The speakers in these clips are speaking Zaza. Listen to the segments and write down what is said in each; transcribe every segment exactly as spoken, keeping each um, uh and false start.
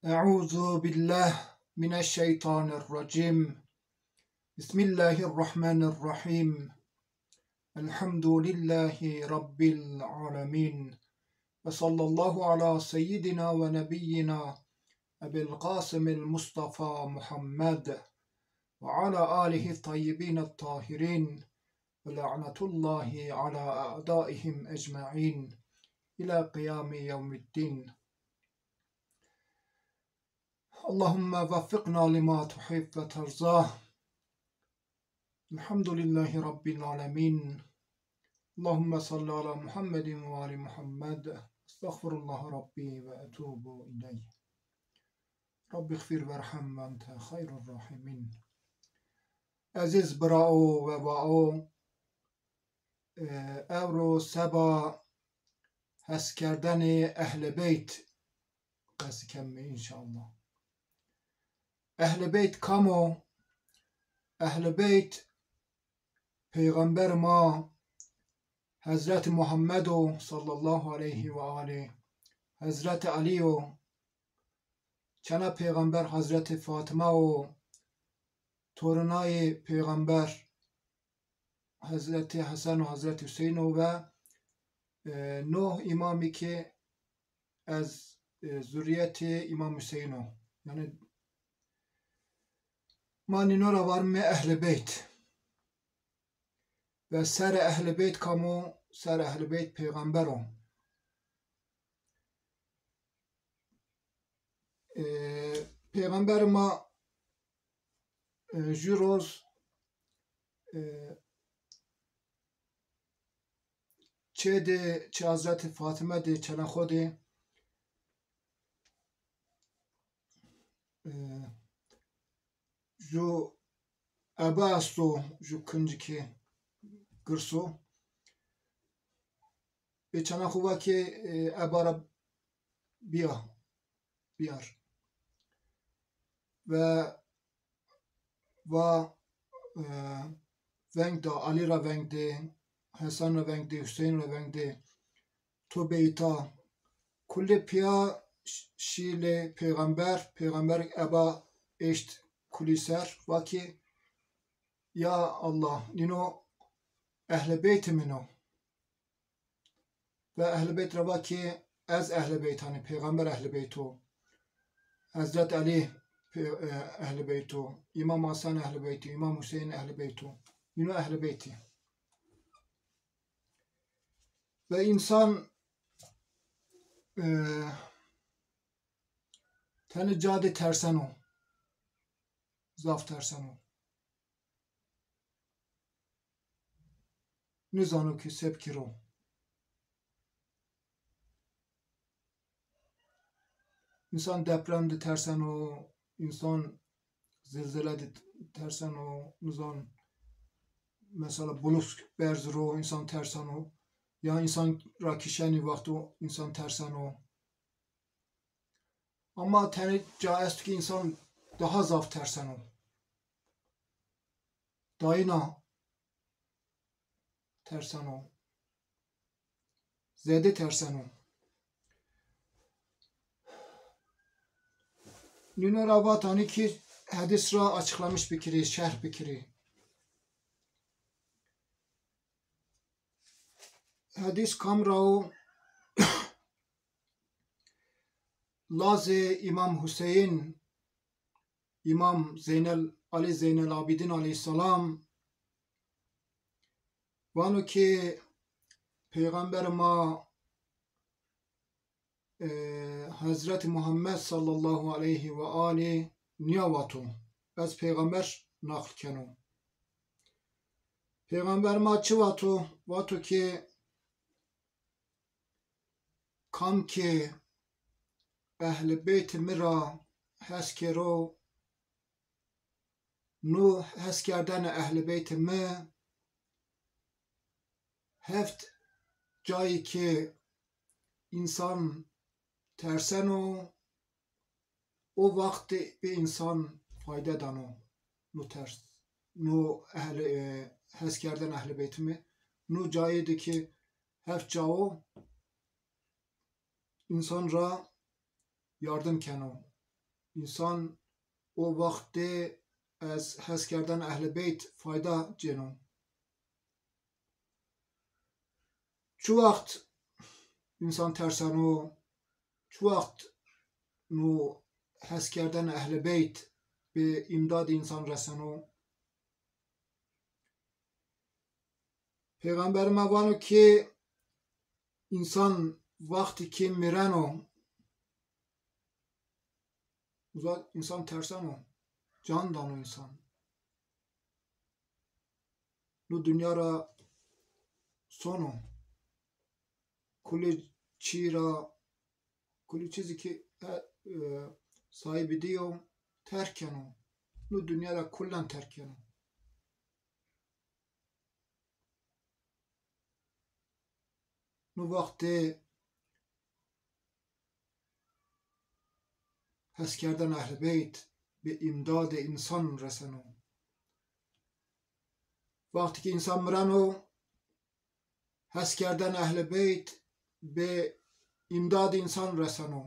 أعوذ بالله من الشيطان الرجيم. بسم الله الرحمن الرحيم. الحمد لله رب العالمين. وصلى الله على سيدنا ونبينا أبي القاسم المصطفى محمد وعلى آله الطيبين الطاهرين ولعنة الله على أعدائهم أجمعين إلى قيام يوم الدين. اللهم وفقنا لما تحب وترضى. الحمد لله رب العالمين. اللهم صل على محمد وآل محمد. أستغفر الله ربي وأتوب إليه. رب اغفر وارحم وأنت خير الراحمين. Ezîz birao ve wao, e, ewro seba heskerdenê Ehlê Beyt behsî keme înşallah. Ehlê Beyt kam o? Ehlê Beyt Peyxamber ma Hezretî Muhammed o sallallahu aleyhi ve alîh, Hezretî Elî yo, çena Peyxamber Hezretî Fatime o, torunayê Peyxamber Hezretî Hesen û Hezretî Huseyîn o ve, e, noh îmamî ki ez, e, zurrîyetê Îmam Huseyîn o. Yanî ma nîno ra varime Ehlê Beyt. Ve serê Ehlê Beyt kam o? Serê Ehlê Beyt Peyxamber o. E, Peyxamberê ma, e, jû roz, e, çê de, çê Hezretî Fatime de, çêna xo de, e, jû ebe esto, jû kincikê girs o. Ê çêna xo va ke, e, eba ra bîya, bîyar. Ve va, e, veng da, Elî ra veng de, Hesen ra veng de, Huseyîn ra veng de, to beyta. Kulê pîya ş-, şî lê Peyxamber, Peyxamber eba eşt kulî ser, va ke, ya Allah, nîno Ehlê Beytê min o. Ve Ehlê Beyt ra va ke, ez Ehlê Beytanî, Peyxamber Ehlê Beyt o. Hezret Elî pê-, e, Ehlê Beyt o. Îmam Hesen Ehlê Beyt o. Îmam Huseyîn Ehlê Beyt o. Nîno Ehlê Beytî. Ve însan, e, tenê ca de terseno. Zaf terseno. Nizano ki se bikiro. Însan deprem de terseno, însan zilzile de terseno, nizan mesela bulusk berz ro, însan terseno. Ya însan ra kişenî wexto însan terseno. Ama tenê ca esto ki însan daha zaf terseno. Dayîna terseno. Zêde terseno. Nîno ra vatanî ki hedîs ra açıklamış bikirî, şerh bikirî. Hedîs kam ra o? Lazê Îmam Huseyîn, Îmam Zeynel, Elî Zeynel Abidîn aleyhîsselam vano ki Peyxamberê ma, e, Hezretî Muhammed sallallahu aleyhi ve alî nîya vato. Ez Peyxamber naql keno. Peyxamber ma çi vato? Vato ki kam ki Ehlê Beytê mi ra hes kero, no heskerdene Ehlê Beytê mi heft cayî ki însan terseno, o wextî bi însan fayde dano. No ters, no ehl-, e, heskerdene Ehlê Beytê mi, no cayê de ki heft ca o, însan ra yardim keno. Însan o wext dê ez hes kerdena Ehlî Beyt fayda cêno. Çi wext însan terseno, çi wext no hes kerdena Ehlî Beyt bi îmdadê însan reseno? Peyxamberê ma vano ki însan wextî ki mireno, uza însan terseno, can dano însan. No dinya ra sono. Kulê çî ra, kulê çîzî ki, e, e, sahîbî dî yo, terk keno. No dinya ra kullen terk keno. No wext dê hes kerdena Ehlî Beyt bi îmdadê însan reseno. Wextî ki însan mireno, hes kerdena Ehlî Beyt bi îmdadê însan reseno.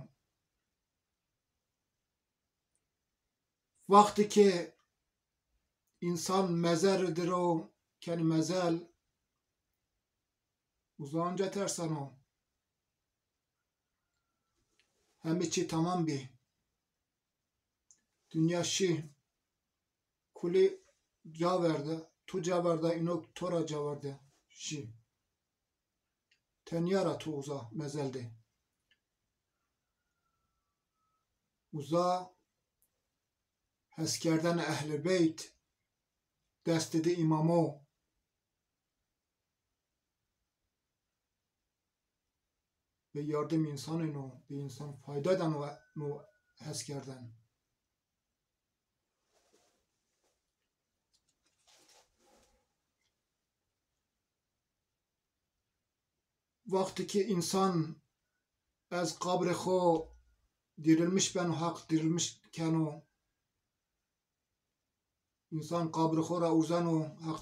Wextî ki însan mezarî dir o, kenî mezar, uza anca terseno. Hemî çî tamam bî. Dinya şî. Kulî ca verde, tu ca verda, îno to ra ca verde, şî. Tenya ra tu uza mezar de. Uza hes kerdena Ehlî Beyt, destê di îmamo. Bi yardim însanê no, bi însan fayda dano no hes kerden. Wextî ki însan ez qabrê xo dirilmiş beno, Heq dirilmiş keno. Însan qabrê xo ra urzeno, Heq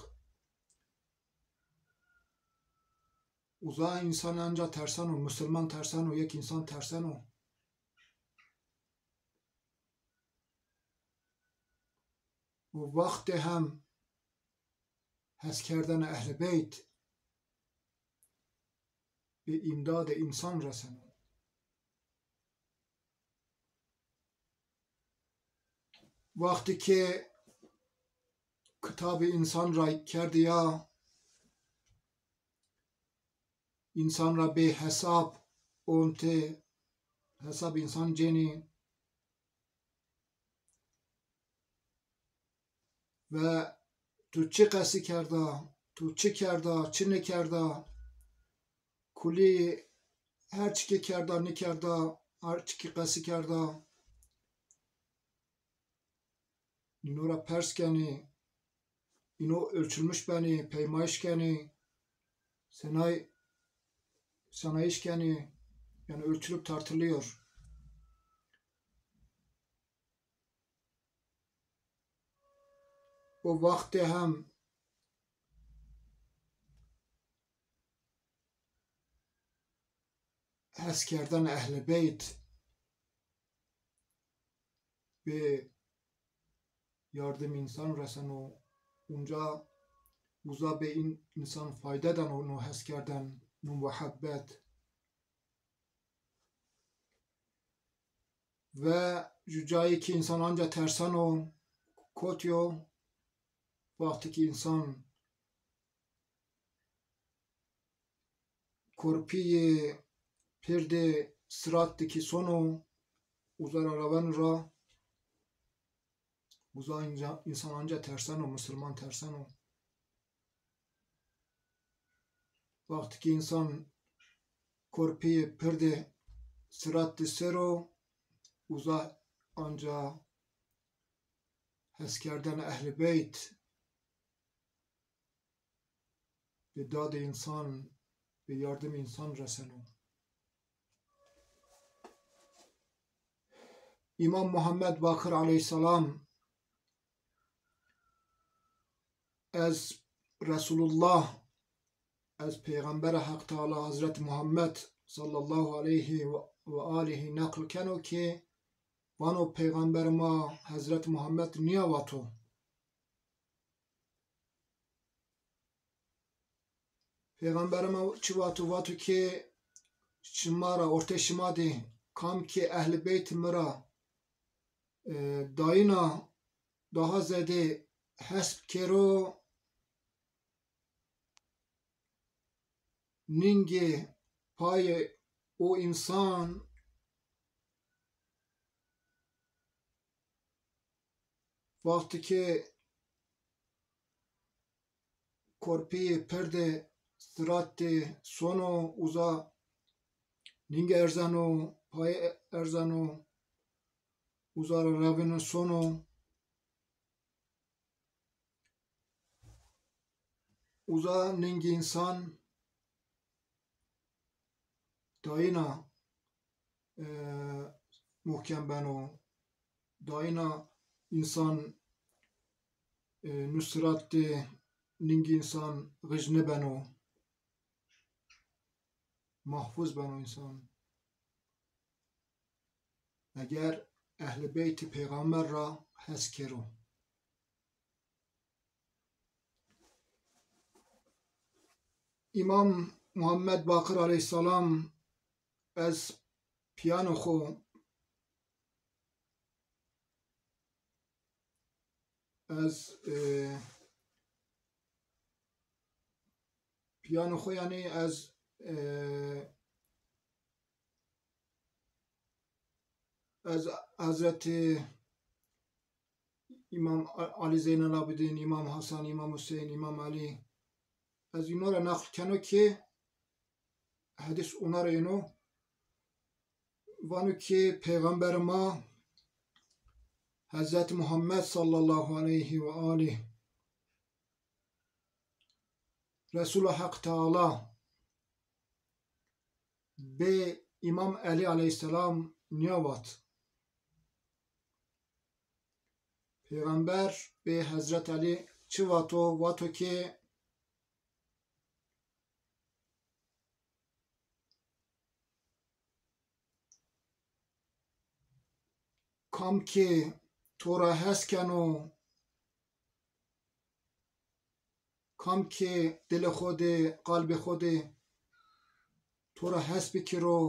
uza, însan anca terseno, musulman terseno, yek însan terseno. O wextê hem hes kerdena Ehlî Beyt bi îmdadê însan reseno. Wextî ki kitabî însan ra kerdî ya, însan ra bê hesab ontê, hesab însan cênî. Ve tu çi qesî kerda, tu çi kerda, çi nêkerda, kulî her çikî kerda, nêkerda, her çikî qesî kerda. Îno ra pers kenî, îno ölçülmüş benî, peymayış kenî, senay, sanayiş kenî, yani ölçülüp tartılıyor. O wextê hem hes kerden Ehlî Beyt bi yardim însan reseno, unca uza bê în-, însan fayde dano no hes kerden, no muhebbet. Ve ju cayî ki însan anca terseno, kot yo, wextî ki însan korpîyê pirdê sirat de ki sono, uza ra raweno ra, uza înca-, însan anca terseno, musulman terseno. Wextî ki însan korpîyê pirdê sirat de ser o, uza anca hes kerdena Ehlî Beyt, bi dadê însan, bi yardim însan reseno. Îmam Muhammed Baqir aleyhîsselam, ez Resulullah, ez Peyxambera Heq Teala Hazreti Muhammed sallallahu aleyhi ve, ve alihi neql keno ki Vano Peyxamberê ma Hezret Muhammed nîya vato. Peyxamberê ma çi vato? Vato ke şima ra, ortê şima de kam ke Ehlî Beyt mi ra, e, dayîna, daha zêde hesb kero, nîngê payê o însan wextî ke korpîyê pirdê sirat de sono, uza nîngê erzeno, payê erzeno, uza ra revêno sono. Uza ningî însan dayîna, e, muhkem beno. Dayîna însan, e, nu sirat de ningî însan xij nêbeno. Mahfuz beno însan. Eger Ehlî Beytî Peyxamber ra hes kero. Îmam Muhammed Baqir aleyhîsselam, ez pîyanê xo, ez, e, pîyanê xo, yanî ez, e, ez Hezretî Îmam A-, Alî Zeynel Abidîn, Îmam Hasan, Îmam Huseyn, Îmam Elî, ez îno ra neql keno ke hedîs ona ra êno, vano ke Peyxamberê ma Hezretî Muhammed sallallahu aleyhi ve alih, Resûlê Heq Teala bê Îmam Elî aleyhîsselam nîya vat. Peyxamber bê Hezret Elî çi vato? Vato ke kam ke to ra hes keno, kam ke dilê xo de, qalbê xo de to ra hes bikero,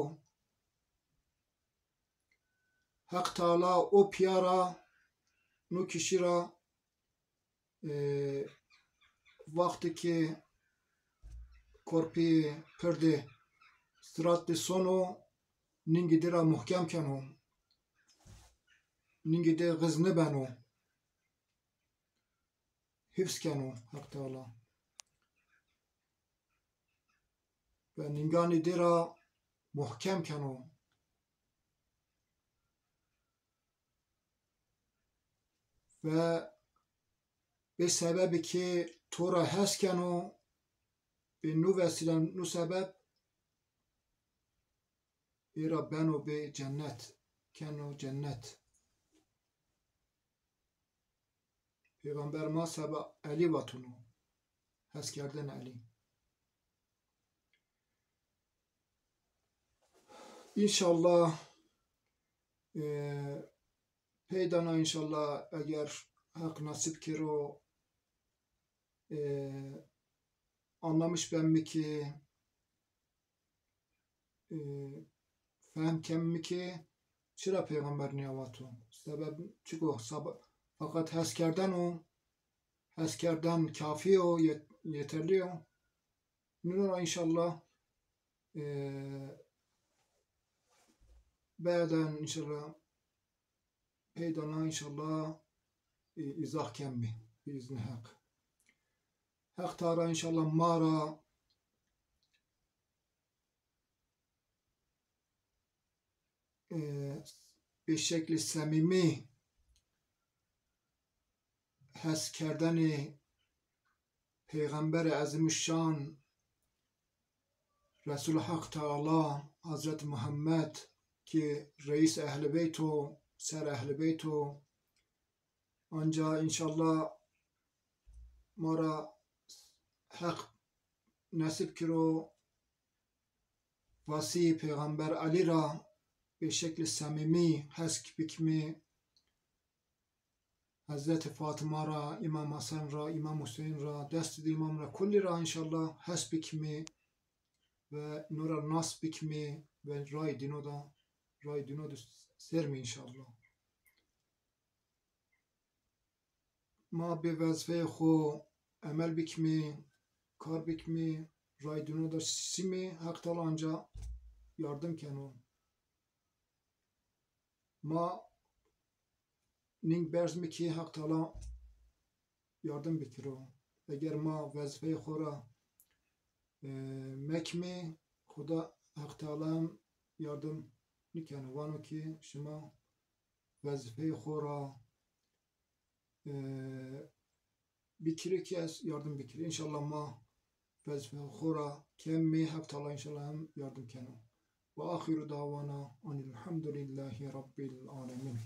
Heq Teala o pîya ra, no kişî ra, e, wextê ke korpî pirdê sirat de sono, ningî dê ra muhkem keno, ningî dê xiz nêbeno. Hifz keno Heq Teala. Ve ninganê dê ra muhkem keno. Ve bê sebebê ke to ra hes keno, bê no vesîle, no sebeb, ê ra beno bê cennet, keno cennet. Peyxamber ma seba Elî vatuno. Heskerdene Elî. Înşallah, e, peydana înşallah, eger Heq nasîb kero, e, anlamış bemmi ki, e, fehm kemmi ki çira Peyxamber nîya vato. Sebeb çik o? Sab-, feqet hes kerden o, hes kerden kafî yo, yet-, yeterlî yo. Nino ra înşallah, e, beden înşallah peydana înşallah, e, îzah kemmi bi îznî Heq. Heq Teala înşallah ma ra, e, bi şeklî semîmî hes kerdenê Peyxamberê Ezîmuşşan, Resûlê Heq Teala, Hezret Muhammed ki reîs Ehlî Beyt o, ser Ehlî Beyt o. Anca înşallah ma ra Heq nesîb kiro, vasî Peyxamber Elî ra bi şeklî semîmî hesk bikimî Hezretî Fatima ra, Îmam Hesen ra, Îmam Huseyn ra, destî di îmam ra, kulî ra înşallah hes bikimî ve îno ra nas bikimî ve rayê dîno da, rayê dîno de sêrmî înşallah. Ma bi vezîfeyê xo emel bikimî, kar bikimî, rayê dîno de sîmî, Heq Teala anca yardim keno. Ma nîng berz mi kî Heq Teala yardim bikiro. Eger ma vezîfeyê xo ra, e, mekimî, Xuda Heq Teala hem yardim nîkeno. Vano kî şima vezîfeyê xo ra, e, bikirê kî ez yardim bikirî. Înşallah ma vezîfeyê xo ra kemî, Heq Teala înşallah hem yardim keno. Ve axiru dawana enîl hemdulîllahî rabbil alemîn.